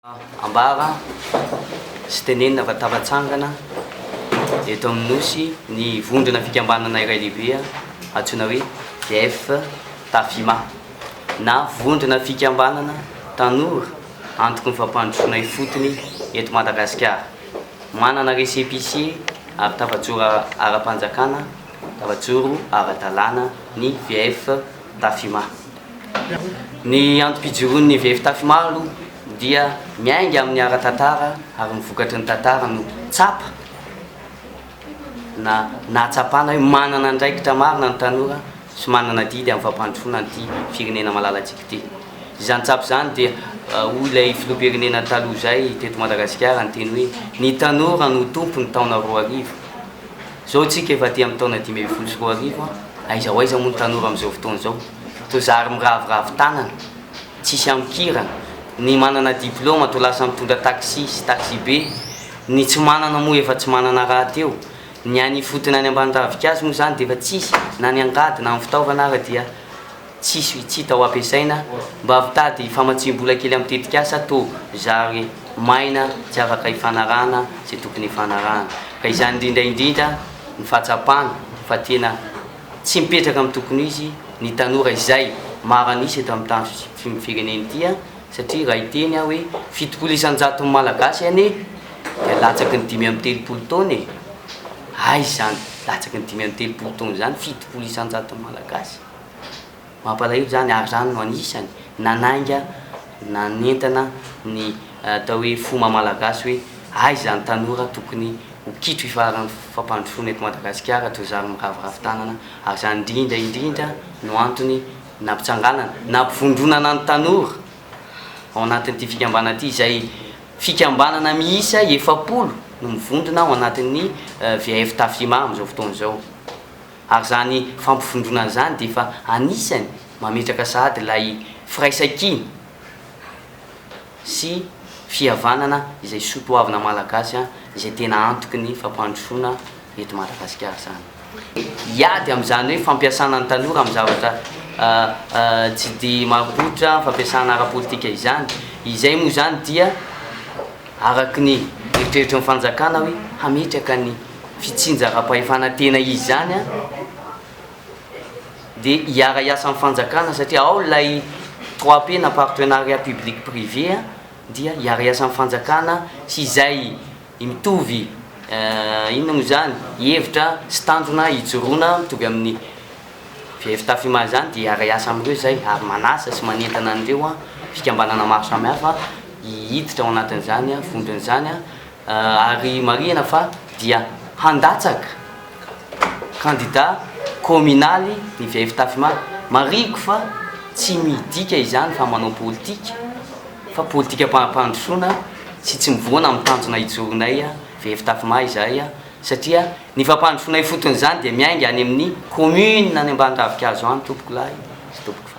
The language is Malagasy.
Ambara sy tenenina fa tafatsangana eto amin'ny Nosy ny vondrona fikambanana iray lehibe antsoina hoe VF Tafima na Vondrona Fikambanana Tanora Antoky ny Fampandrosoana Ifotony eto Madagasikara. Manana récépissé ary tafajoro ara-panjakana, tafajoro ara-dalàna ny VF Tafima. Ny antom-pijoroan'ny VF Tafima aloha dia miainga amin'ny ara-tantara ary ny vokatry ny tantara no tsapa na nahatsapana hoe manana andraikitra marina ny tanora sy manana adidy amin'ny fampandrosoana an'ity firenena malalantsika ity. Izany tsapa izany dia hoy ilay filoham-pirenena taloha izay teto Madagasikara niteny hoe ny tanora no tompon'ny taona 2000. Izao tsika efa aty amin'ny taona 2015, aiza ho aiza moa ny tanora amin'izao fotoana izao? Toa zary miraviravy tanana, tsisy amikirana, ny manana diploma toa lasa mitondra taxi sy taxi-be, ny tsy manana moa efa tsy manana rahateo, ny any ifotony any ambany ravinkazo moa izany dia efa tsisy na ny angady na ny fitaovana ara dia tsisy tsy hita ho ampiasaina, mba mitady famatsiam-bola kely amin'ny tetikasa toa zary maina tsy afaka ifanarahana izay tokony hifanarahana. Ka izany indrindra indrindra ny fahatsapana fa tena Tsy mipetraka amin'ny tokony ho izy ny tanora izay maro an'isa eto amin'ny tany firenena ity an, satria raha hiteny aho hoe 70 isan-jaton'ny Malagasy anie dia latsaky ny 35 taona e! Aiza izany latsaky ny 35 taona izany 70 isan-jaton'ny Malagasy? Mampalahelo izany ary izany no anisany nanainga nanentana ny atao hoe fomba malagasy hoe aiza ny tanora tokony ho kitro ifaharan'ny fampandrosoana eto Madagasikara toy izany miraviravy tanana ary izany indrindra indrindra no antony nampitsanganana nampivondronana ny tanora ao anatin'ity fikambanana ity izay fikambanana miisa 40 no mivondrona ao anatin'ny VF Tafima amin'izao fotoana izao. Ary izany fampivondronana izany dia efa anisany mametraka sahady ilay firaisankina sy fihavanana izay soa toavina malagasy izay tena antoky ny fampandrosoana eto Madagasikara izany. Hiady amin'izany hoe fampiasana ny tanora amin'ny zavatra tsy dia marim-pototra, fampiasana ara-politika izany. Izay moa izany dia araky ny eritreritry ny fanjakana hoe hametraka ny fitsinjaram-pahefana tena izy izany an, dia hiara-hiasa amin'ny fanjakana satria ao ilay 3P na partenariat public privé an, dia hiara-hiasa amin'ny fanjakana sy izay mitovy inona moa izany, hevitra sy tanjona hijoroana mitovy amin'ny VFTAFIMA izany dia hiara-hiasa amin'ireo izay ary manasa sy manentana an'ireo fikambanana maro samihafa hiditra ao anatin'izany vondrona izany. Ary marihina fa dia handatsaka kandida kaominaly ny VFTAFIMA. Marihiko fa tsy midika izany fa manao politika fa politikam-pampandrosoana sy tsy mivoana amin'ny tanjona ijoroanay VFTAFIMA izahay satria ny fampandrosoana ifotony izany dia miainga any amin'ny commune any ambany ravinkazo any tompokolahy sy tompoko.